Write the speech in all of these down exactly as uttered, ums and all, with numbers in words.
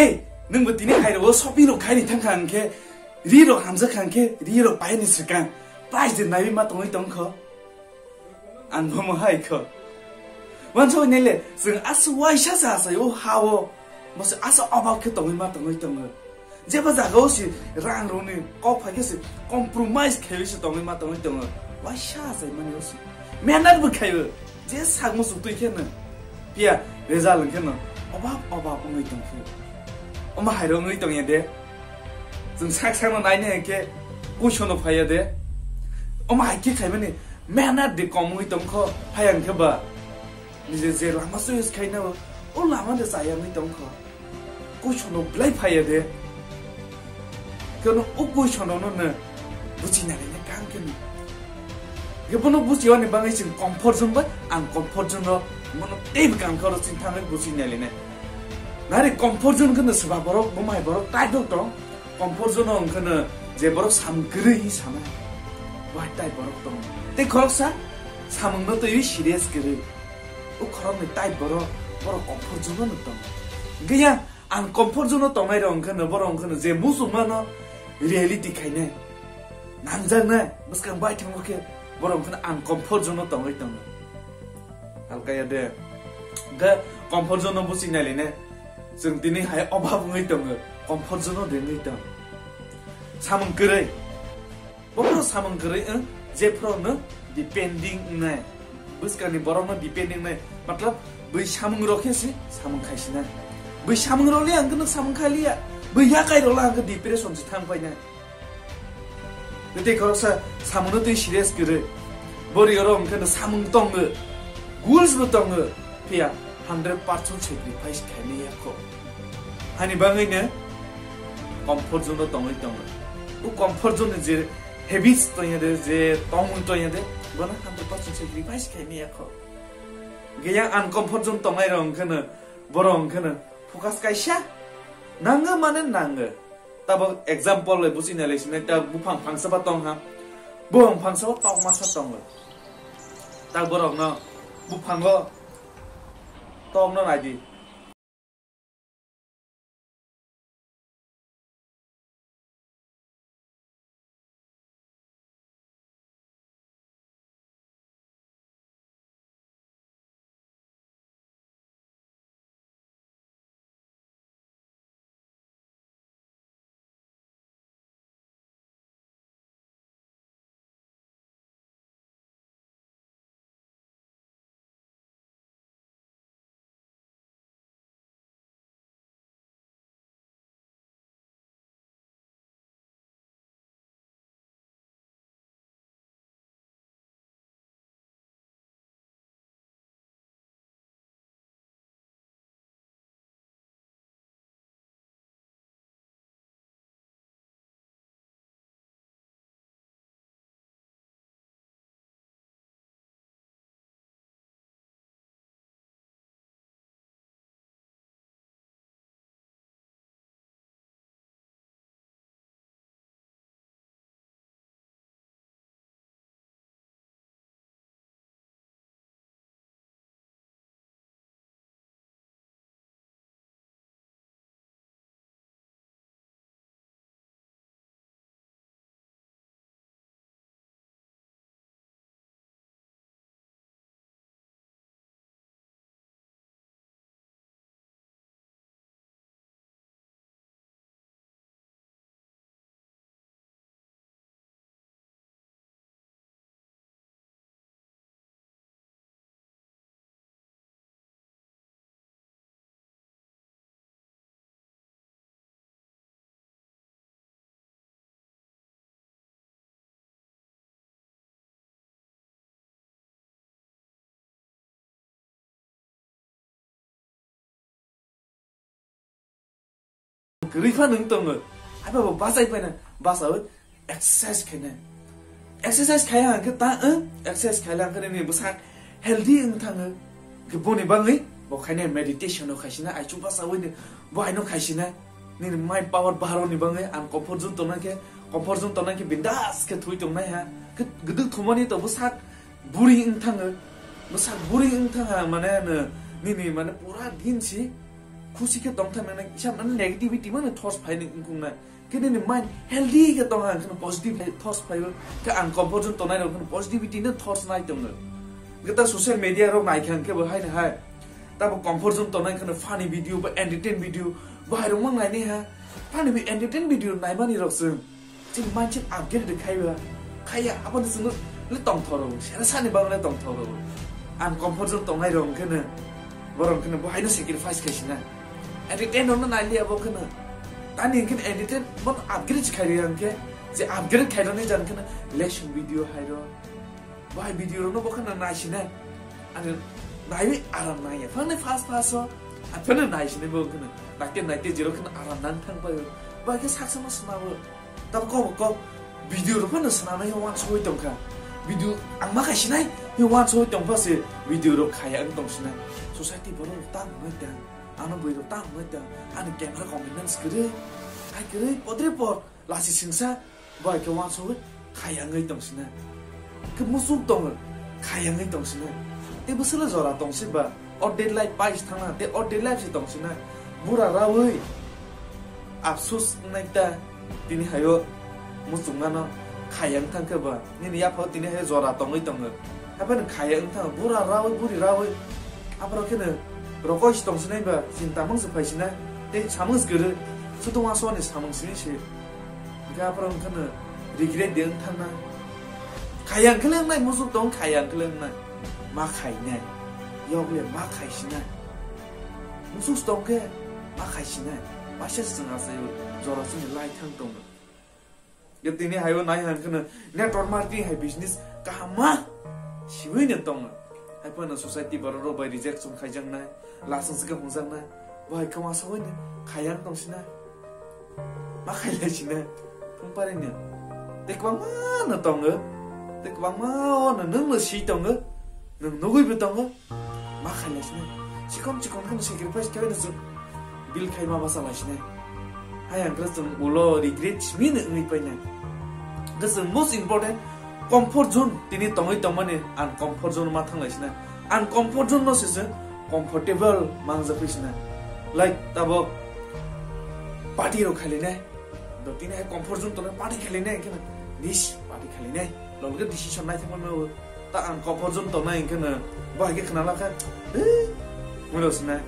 Hey, nwng bo tini hai rok shopping rok khai ni thang kha hwnkhe, ri rok hamjak kha hwnkhe, ri rok pai ni swkang, price de naiwi ma tongwi tong kho. Ang bo mo hai kho. Wansok nai le, chwng aswk waisa sa sa o ha o, bo se aswk obab khe tongwi ma tongwi tongo. Jeba jaga o se rang rok ni kok phai khe se compromise khaiwi se tongwi ma tongwi tongo. Waisa sa mani o se. Mehnat bo khaiwi. Je sak muchuk twi khe no, phiya result hwn khe no obab obab wngwi tong khe. Omo hai rok wngwi tong ya de. Chwng sak sak no nai nai khe kuisono phai ya de. Omo hai khe khai mani mehnat de kom wngwi tong kho, phai ya hwn khe ba. Nije je lama choice khai na o, o lama de cha ya wngwi tong kho. Kuisono belai phai ya de. Keno o kuisono no no buchi nai le kam keno. Ge bono buchi ani bangai chwng comfort zone bai ang comfort zone ro mono tei bwkang kha ro chwng thangwi buchi nai le ne. Nari comfort zone keno swba borok bo mai borok tai dok tong. Comfort zone o wngkha no je borok samung kwrwi hi sana. Bai tai borok tong. Tei khoroksa samung no twi serious kwrwi. O khoroknwi tai borok, borok comfort zone o no tong. Ge ya Ang comfort zone o tongnai rok wngkha no, borok wngkha no je muchungma no reality khainai. Nangjaknai, bwskang bai thangma khe borok wngkha no ang comfort zone o tongwi tongo. Halka ya de. Ga comfort zone o buchi nai le ne. Chwng tini hai obab wngwi tongo. Comfort zone o de wngwi tong. Samung kwrwi. Bono samung kwrwi wng, jephru no depending wngnai. Bwskangni borokno depending wngnai. Matlab, bwi samung rok khe se samung khai sinai. Bwi samung rok le ang khe no samung khai liya. Bwi yakai rok le ang khe depression se thang painai. Tei khoroksa samung no twi serious kwrwi. Bori oro ang khe no samung tongo. Goals bo tongo. Phiya hundred percent sacrifice khainai ya kho. Hani bangwi no comfort zone o tongwi tongo. O comfort zone ni je habits tongya de, je tongmung tongya de, bono hundred percent sacrifice khainai ya kho. Ge yang uncomfort zone tongnai rok wngkha no, borok wngkha no focus kaisa nango mane nango. Tabok example le buchi nai le sinai ta buphang phangsa ba tong ha. Buphang phangsa o tok masa tongo. Ta borok no buphango tok no nai di. Kwrwi phano wng tongo. Haiba bo bachai phaina, bachaui exercise khainai. Exercise khaiya hwnkhe ta, eh, exercise khaila hwnkhe nini bwsak healthy wng thango. Hwnkhe boni bagwi bo khainai meditation no khaisina, aichu bachaui ni bo aino khaisina. Nini mind power baharoni bagwi ang comfort zone tongnai khe, comfort zone tongnai khe bindas khe thui tongnai ha. Khe gwdwk thumani to bwsak buri wng thango. Bwsak buri wng thango mane no nini mane pura din si Khusi khe tong thang nang, isam nang negativity mano thoughts phai nang wngkung nai. Khe nini mind healthy khe tong ang kheno positive thoughts phai o. Khe ang comfort zone tongnai rok kheno positivity no thoughts nai tong no. Khe ta social media rok nai khe ang khe bo hai no hai. Tabo comfort zone tongnai kheno funny video ba entertain video bo hai rok mang nai ni ha. Funny bi entertain video nai mani rok sung. Chini mindset upgrade de khaiba. Khaiya, aboni chwngno le tongthoro, sera sani bagwi le tongthoro. Ang comfort zone tongnai rok hwnkhe no, borok hwnkhe no bo haino sacrifice khaisina. Entertain rokno nailiya bo hwnkhe no. Tani hwnkhe no entertain bono upgrade se khairwi hwnkhe, je upgrade khairoknai jan hwnkhe no lesson video hairo. Bai video rokno bo kheno naisina. Ani naiwi aram nangya. Phano fast fast o. Aphano naisina bo kheno. Naite naite jero kheno aram nang thang bai. Bai khe saksa ma sma bo. Tab ko ko video rok phano sna nai wan soi tong kha. Video ang ma khai sinai. Ni wan soi tong pha se video rok khaya ang tong sinai. Society borok rok tang nai tang. Ano boi rok tang nai tang. Ani camera commitments kere. Ai kere podre por. Lasi singsa, bai khe wansugwi khayangwi tong sina. Khe musuk tongo, khayangwi tong sina. Tei bwswla jora tong si ba, o dead life pai si thangna, tei o dead life si tong sina. Bura rawi, afsus wngnai ta, tini hayo muchungmano khayang thang khe ba, nini yaphao tini hayo jora tongwi tongo. Haphano khaya wng thang, bura rawi, buri rawi. Aphro kheno rokoi si tong sinai ba, chinta mang se phai sinai. Tei samung se kwrwi, sudung aswani samung sini se. Hingke aphro wng kheno regret de wng thang na. Khaya wng khe le wng nai, musuk tong khaya wng khe le wng nai. Ma khai nai. Yok le ma khai sinai. Musuk tong khe ma khai sinai. Waisa se chwng asai o, jora chini lai thang tongo. Ge tini hayo nai han kheno network marketing hai business kaham ma siwi ne tongo. Hai phano society borok rok bai rejection khaijaknai, lasong se hwnjaknai. Bo hai khama sawai ne khayang tong sina. Ma khailai sina. Thung pare ne. Te kwbangma no tongo. Te kwbangma o no nung no si tongo. Nung nugui bo tongo. Ma khailai sini. Chikon chikon kheno sacrifice khabai no chwng bil khai ma basa lai sini. Hai ang khe chwng ulo regret simi no wngwi paina. Khe chwng most important comfort zone tini tongwi tongmani ang comfort zone ma thanglai sini. Ang comfort zone no se chwng comfortable mangjak pai sini. Like tabok party rok khailai nai. Do tini hai comfort zone tongna party khailai nai khe na. Dis party khailai nai. Lolge decision nai thangma no. Ta ang comfort zone tongnai hwnkhe no, bo hai khe khna lakha, "Hei," mano sinai.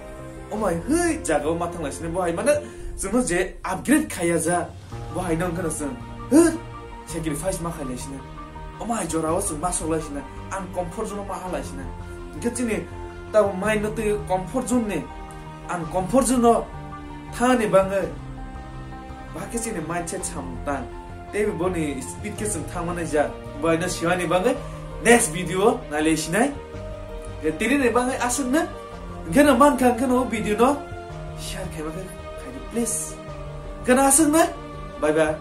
O mai, hei, jaga o ma thanglai sinai, bo hai mane chwngno je upgrade khaiya ja, bo hai no wngkha no chwng, "Hei, sacrifice ma khailai sinai." O mai jora o chwng ma soklai sinai, ang comfort zone o ma halai sinai. Hwnkhe chini tabo mai no twi comfort zone ni, ang comfort zone o thani bangwi, ba khe chini mindset samung tang. Tei boni speed khe chwng thangmani ja. Boino siwani bagwi next video o nailai sinai. Tini ni bagwi aswkno. Hwnkhe no mankha hwnkhe no video no share khaima khe khaidi please. Hwnkhe no aswkno. Bye bye.